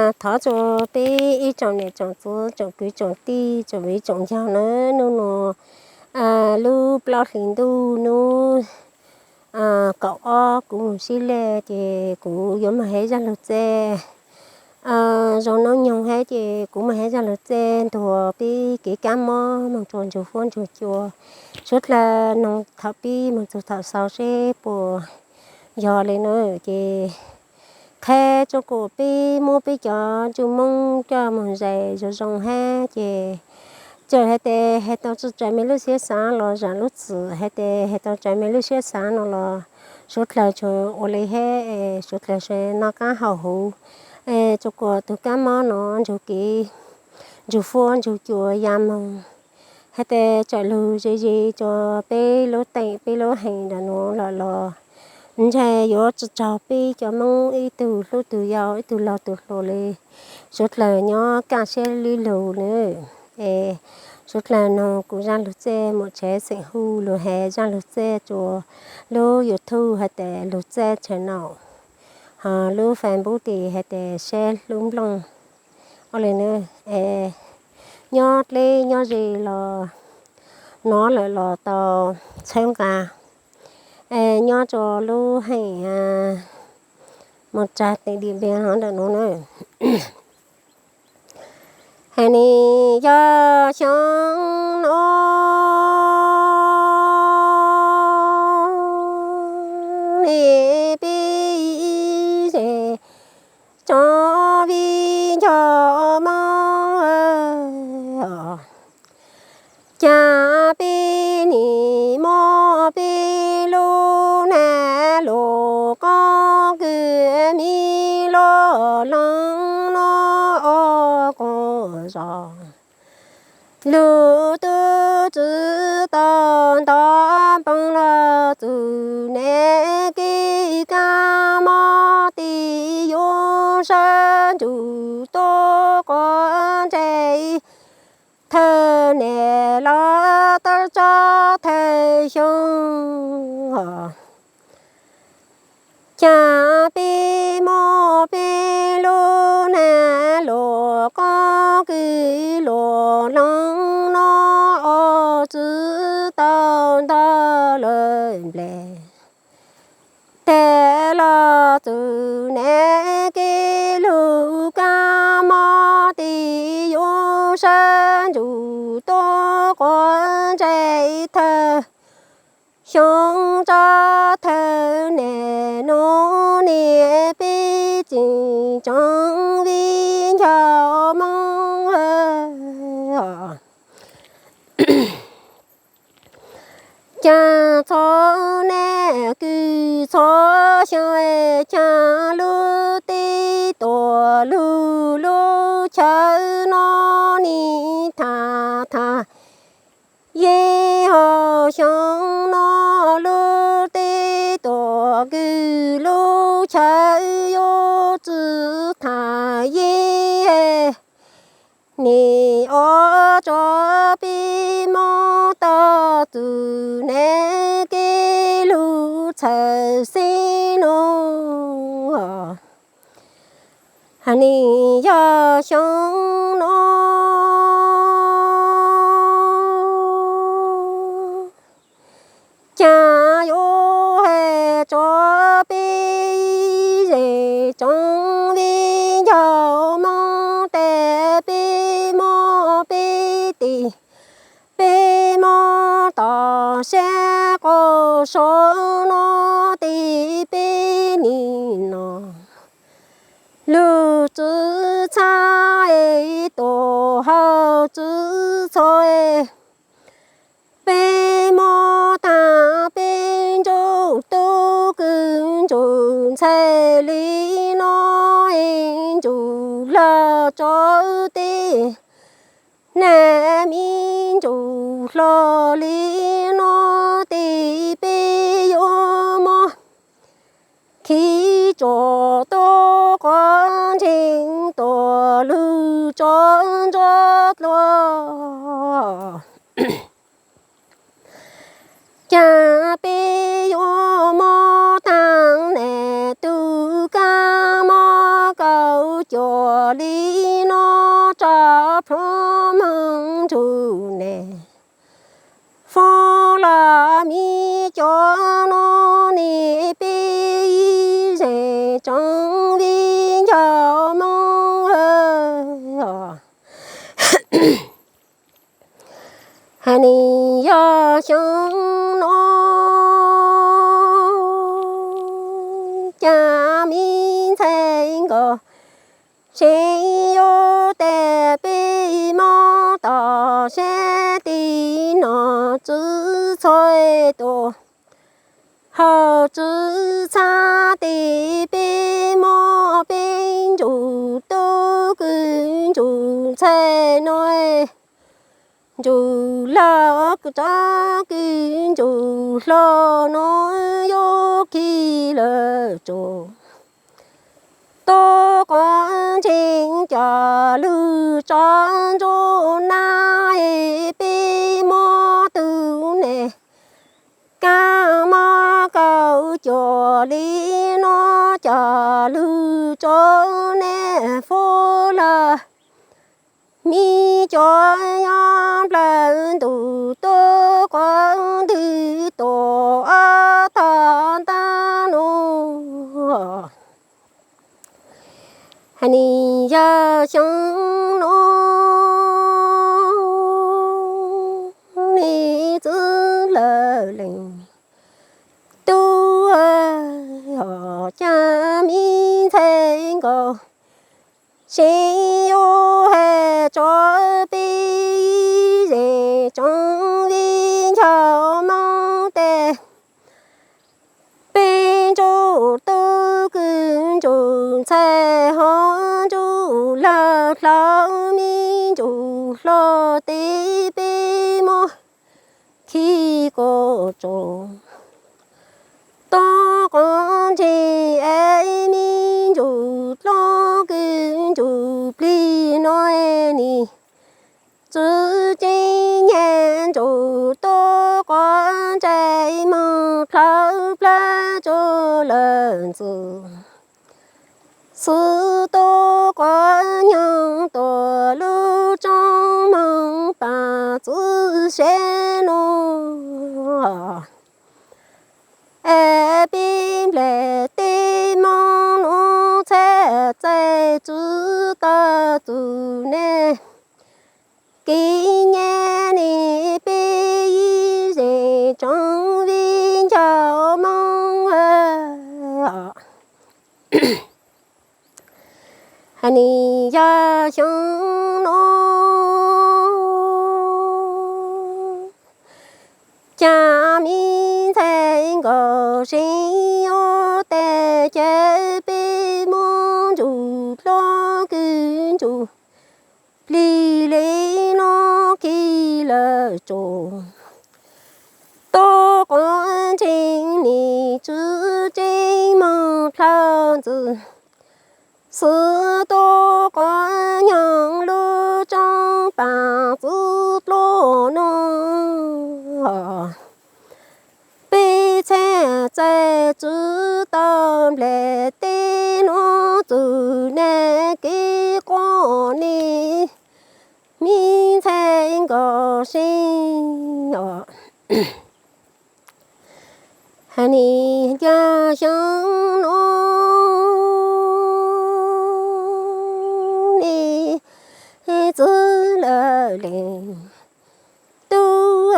Thov rua peb ib tsoom niam tsoom txiv tsoom kwv tsoom tij tsoom viv tsoom ncaus na, nub nua lub plaub hlis ntuj nub kaum ob kuv mus sib lej ces kuv yuav moog hais zaj lug txij zoo noob nyoog hab ces kuv moog hais zaj lug txij ntuas peb kev kab mob moog rua ntsug fuab ntsug cua suav dlawg noog thaum pib moog txug thaum xaus seb puas yog le na. Ces qha rua kuas peb muab peb cov ntsug Moob coj moog zais zoo zoo hab ces txawm hais tes hais tau tsi tsaws mej lub siab xaav los zaam lub txim, hais tes hais tau tsaws mej lub siab xaav no los suav dlawg tsuas ua le hab, suav dlawg sawv noj qaab haus huv, rua kuas tug kab mob no ntsug kev ntsug fuab ntsug cua ya moog, hais tes tsaws lug ze ze rua peb lub teem peb lub heem ntawm nuav lawm los ntshe yuav tsi raug peb cov Moob ib tug hlub tug yau ib tug laug tug hluas le. Suav dlawg nyob kaj siab le lug na. Es suav dlawg noog kuv zaj lug txij, muam Tshev xeem Hu lug hais zaj lug txij rua lub YouTube hais tes lug txij channel, ho lub Facebook tes hais tes Seb Hlub Nplooj. Ua le na, es nyob dleb nyob ze los nov lawm los tau txhawb nqa, es nyob rua lub heem Moos Tsag teem Dim Npia ntawm nuav na. Hais ni yog xyoo no ni peb ze tsoom viv ncaus Moob, cas peb nim muab peb lub nag lug qoob kws mi lub hloov no ua quas zos. Lug tub tsi tau ntov npoo los txug neb kev kab mob tes yuav sab ntsug tuab quav ntsej thawj niam los tawm tso thawj xyoo. Cas peb muab peb lub nag lug qoob kws lug hloov no ua tsi tau ntog lawm nplej tes los txug neb kev lug kab mob tes yuav sab ntsug tuab quav ntsej thawj xyoo tso thawj niam nub niam peb tseem tsoom viv ncaus Moob. Cas txhua neb kws txhua xyoo, cas lub teb tuam lug lub chaw no nim tham tham yeej, ho xyoo no lub teb tuam kws lub chaw yuav tsi tham yeej. Nim ua rua peb moog tau txug neb kev lug txhawm xeeb nuav. Nim yog xyoo no cas yuav hais rua peb ze tsoom viv ncaus Moob tes peb muab peb tes peb muab tom sab quas suav no tes peb nim no lug tsi txhab es tuam hau tsi txhua es peb muab tham peb ntsuj tub kws ntsuj ntxhais li no es ntsuj hlo tso tes nag mi ntsuj hlo li no tes peb yuav muab khi tsuam tuab quav ntsej tuam lug tso nruab dlua. Cas peb yuav muab taag nab tug kab mob kaum cuag li no rov plhuav moog nrug neb. Foob los me cov no ne peb ib zeej tsoom viv ncaus Moob. Hais li yog xyoo no cas me ntxhais nkaus seev yuav tes peb mob tom sab tim no txwv txhua tus hauv txwv txhab tim peb mob peb ntsug tub kwv ntsug ntxhais no ntsug lawm tsob kwv ntsug hlo no yuav khi lawm tso. Tub quav ntseeg cov lug tsob ntsuj nab es peb mob tug ne kab mob kaus cuag li no cov lug tsob ne foob los me cov nyob nplawg ntug tub quav ntwg tuam ob tog ntaub nuj. Hais li yog xyoo no ne txwv lawm leej tub, hos cas me ntxhais nkaus seev yuav hais tso peb ib zeej tsoom viv ncaus Moob tes. Peb ntsug tub kwv ntsug ntxhais hov ntsug lawg hlob me ntsug hlo tes peb mob khi kuv tso. Tub quav ntseeg es me ntsug tub kwv ntsug plig no ni txwv tseeb nyem ntsug tub quav ntsej moog dlhawv plawg tsuj lawm ntxwv. Xwb tub quav nyoog tuam lub roob moog paam txwv seb nuj es peb nplej teb moog nuav txhaj txais txwv tau txug nej kev nyem ne peb ib zeej tsoom viv ncaus Moob. Hais li yog xyoo no cas me ntxhais nkaus seev yuav tes ces peb mob ntsug tub kwv ntsug plig li no khi lawm tso. Tub quav ntseeg ni txwv tseeb moog dlhawv ntxwv. Xwb tub quav nyoog lub roob paam txwv dluab nuav peb txhaj txais txwv tau nplej teb nuav txug nej kev quaj ne me ntxhais nkaus seev os. Hais li yog xyoo no ne txwv lawm leej tub,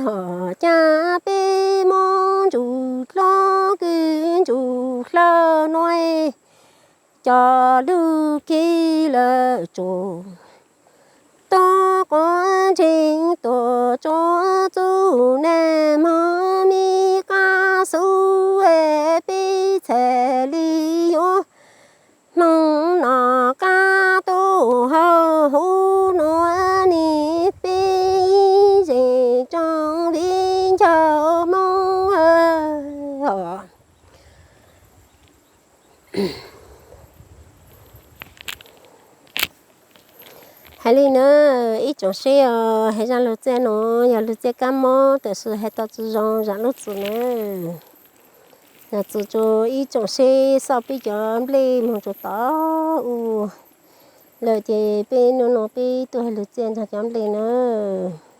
hos cas peb mob ntsug tub kwv ntsug hlawv nuav cov lug khi lawm tso. Tub quav ntseeg tuam tsuav txug nej moog me qab xub es peb txhaj li yuav moog noj qab tub hauv huv nuav ne peb ib zeej tsoom viv ncaus Moob. Hais li na, ib tsoom seb os, hais zaj lug txij nuav yog lug txij kab mob, tam sis hais tau tsi zoo zam lub txim na. Nov txus tsuas ib tsoom seb xauj peb cov nplej moog tsuas tau u lawm ces peb nub nua peb tuaj hais lug txia nrog cov nplej nawb.